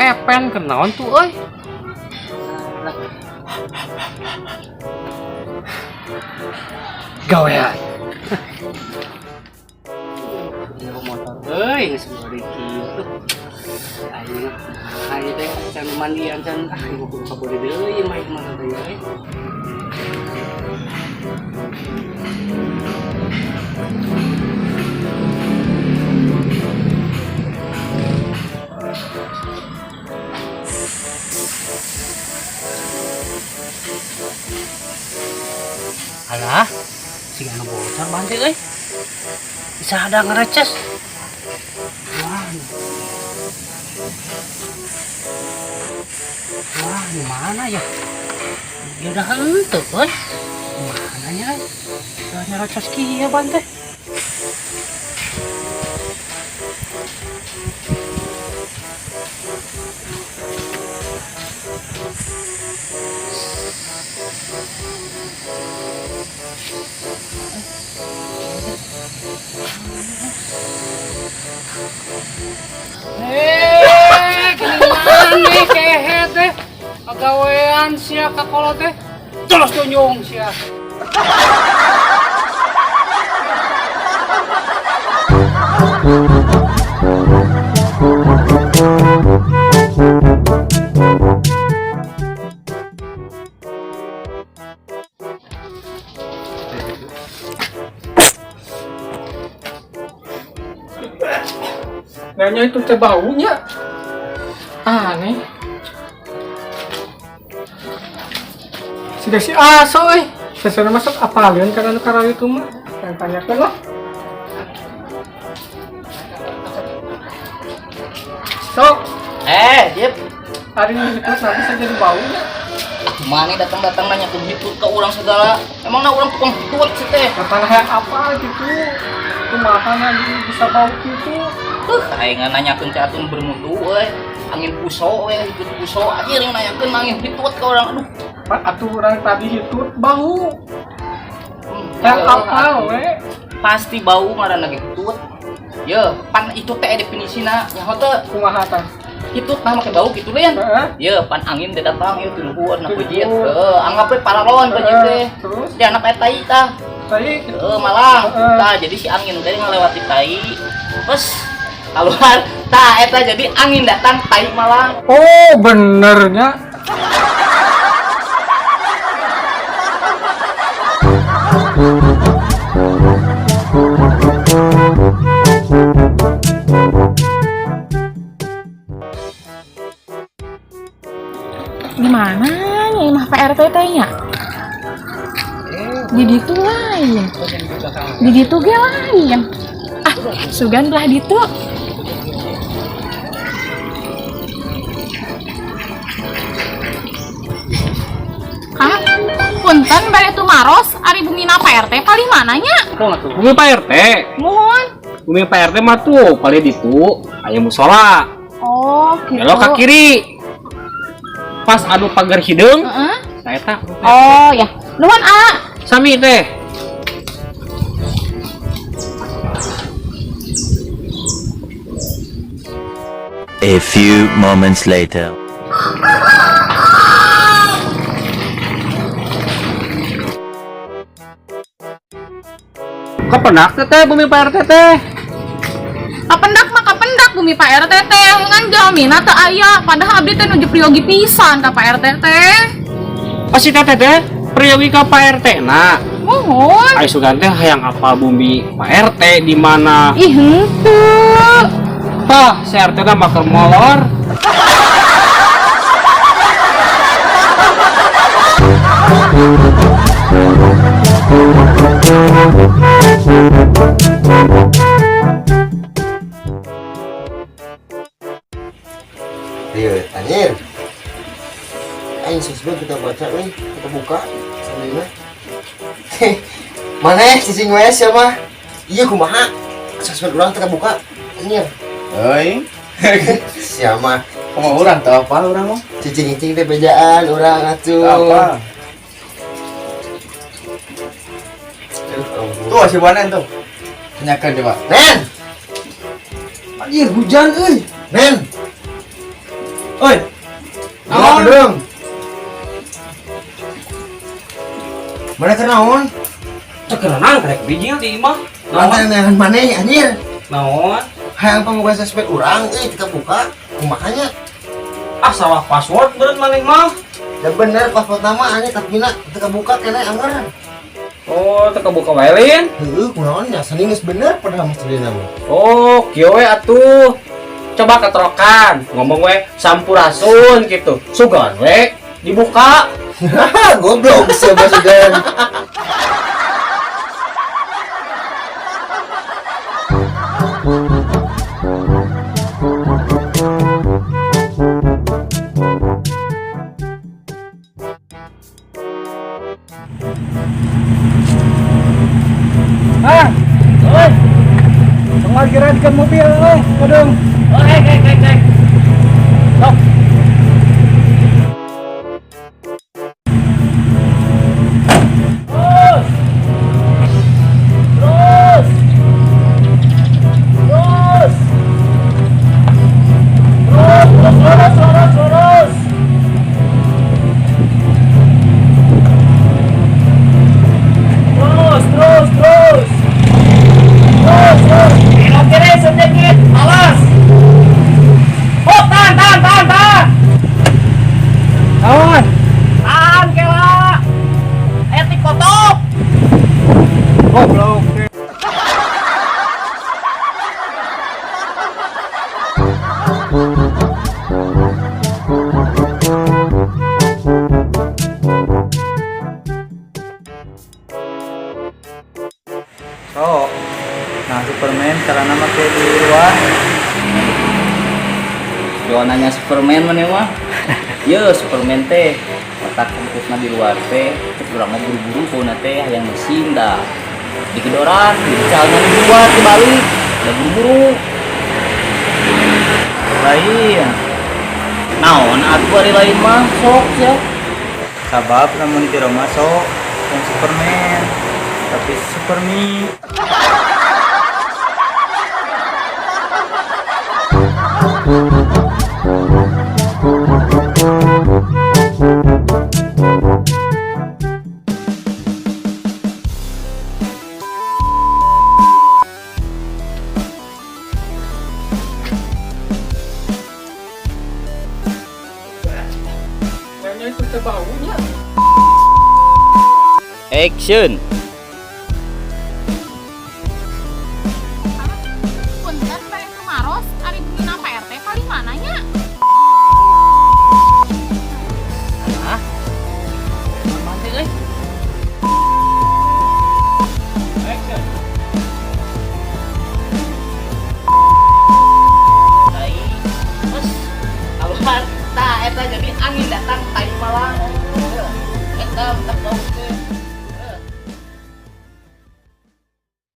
Epen kenaon tuh euy. Gawean. Ieu motor euy geus meuli kieu. Aing aing teh can mandian can ah ieu kudu kabeuli deui mah ieu mah teh euy. Alah, si anu bocor ban teh euy. Bisa ada ngereces. Wah. Wah, di mana ya? Ya udah henteu euy. Mana nya? Udah ngereces kieu ban teh. Gini mana kehe teh? Pagawean sia ka kolot teh. Terus tunjung sia. Nanya itu teh baunya aneh. Sudah si aso euy. Sesuai masuk apalin karena nu karari itu mah. Yang tanyakeun lah. Sok, Jep. Hari ini itu kenapa bisa jadi baunya? Mana datang-datang nanya ke hitut ke orang segala. Emang na orang tukang hitut sih teh. Kata hayang apa gitu. Kumaha lagi bisa bau gitu. Aing nanyakeun teh atuh bermutu euy. Angin puso euy, hitut puso. Anjir yang nanyakeun angin hitut ke orang. Aduh. Pak atuh orang tadi hitut bau. Hayang apa we? Pasti bau ngaranna ge hitut. Ye, pan itu teh definisina nyaho teu. Kumaha tah? Hitut mah make bau kitu lain. Heeh. Ye, pan angin teh datang ieu ti luhur na pejit. Luhur. Heeh, anggap we paralon pejit teh. Terus? Di anak aya tai tah. Tai Heeh, malang. Heeh. Tah, jadi si angin teh ngalewati tai. Terus keluar tah eta jadi angin datang tai malang. Oh, benernya. Di mana ya imah Pak RT teh nya? Di ditu lain. Di ditu ge lain. Ah, sugan belah ditu. Ah, punten bade tumaros ari bumina Pak RT palih mana nya? Bumi Pak RT. Muhun. Bumi Pak RT mah tuh palih ditu aya musola. Oh, gitu. Belok ke kiri. Pas anu pagar hideung. Heeh. Nah eta. Oh ya. Nuhun A. Sami teh. A few moments later. Kapendak teh teh bumi Pak RT teh. Kapendak mah kapendak bumi Pak RT teh ngan jalmina teu aya padahal abdi teh nuju priyogi pisan ka Pak RT teh. Pasti teh teh priyogi ka Pak RT na. Muhun. Ai sugan teh hayang apal bumi Pak RT di mana? Ih henteu. Tah, si RT na mah keur molor. Iya, anjir. Aing sosmed kita baca nih, kita buka sambilnya. Mana cicing we sia mah? Iya kumaha? Sosmed urang terbuka. Anjir. Euy. Sia mah. Kumaha urang teu apal urang mah? Cicing-cicing teh bejaan urang atuh. Apa? Aduh, ampun. Tuh si Banen tuh. Tanyakan coba. Nen. Anjir hujan euy. Nen. Oi. Naon dong? Mana keur naon? Teu kerenang rek bijil di imah. Naon neangan maneh anjir? Naon? Hayang pamuka sosmed urang euy kita buka. Kumaha nya? Ah salah password beureun maneh mah. Ya bener password nama anjir tapi na teu kabuka keneh anger. Oh, teu kabuka wae lin. Heueuh kunaon nya seni geus bener padahal mah sedina mah. Oh, kieu we atuh. Coba keterokan, ngomong we sampurasun gitu. Sugan we dibuka. Goblok siapa sugan. Ah, oi. Pengaliran ke mobil, oi, kodong. Oh, hei, hei, hei, hei. Sok. Terus. Terus. Terus. Terus, terus, terus, terus, terus. Terus, terus, terus. Terus, terus. Belok kiri sedikit, awas. Oh, tahan, tahan, tahan, tahan. Naon? Tahan, kela. Etik kotok. Goblok. So, nah Superman carana make di luar. Jangan nanya Superman mana mah. Ye, Superman teh otak kampusna di luar teh, cek urang mah buru-buru bauna teh hayang mesin dah. Dikedoran, di calon di luar dibalik, da buru-buru. Lain. Naon atuh ari lain mah sok ya. Sabab lamun di rumah sok yang Superman, tapi Supermi. Kayaknya itu teh baunya. Action. Punten bade tumaros, ari bumina Pak RT paling mananya? Hah? Mati euy. Action. Tai. Terus kaluar tah eta jadi angin datang tai malang. Eta mentak bau teh.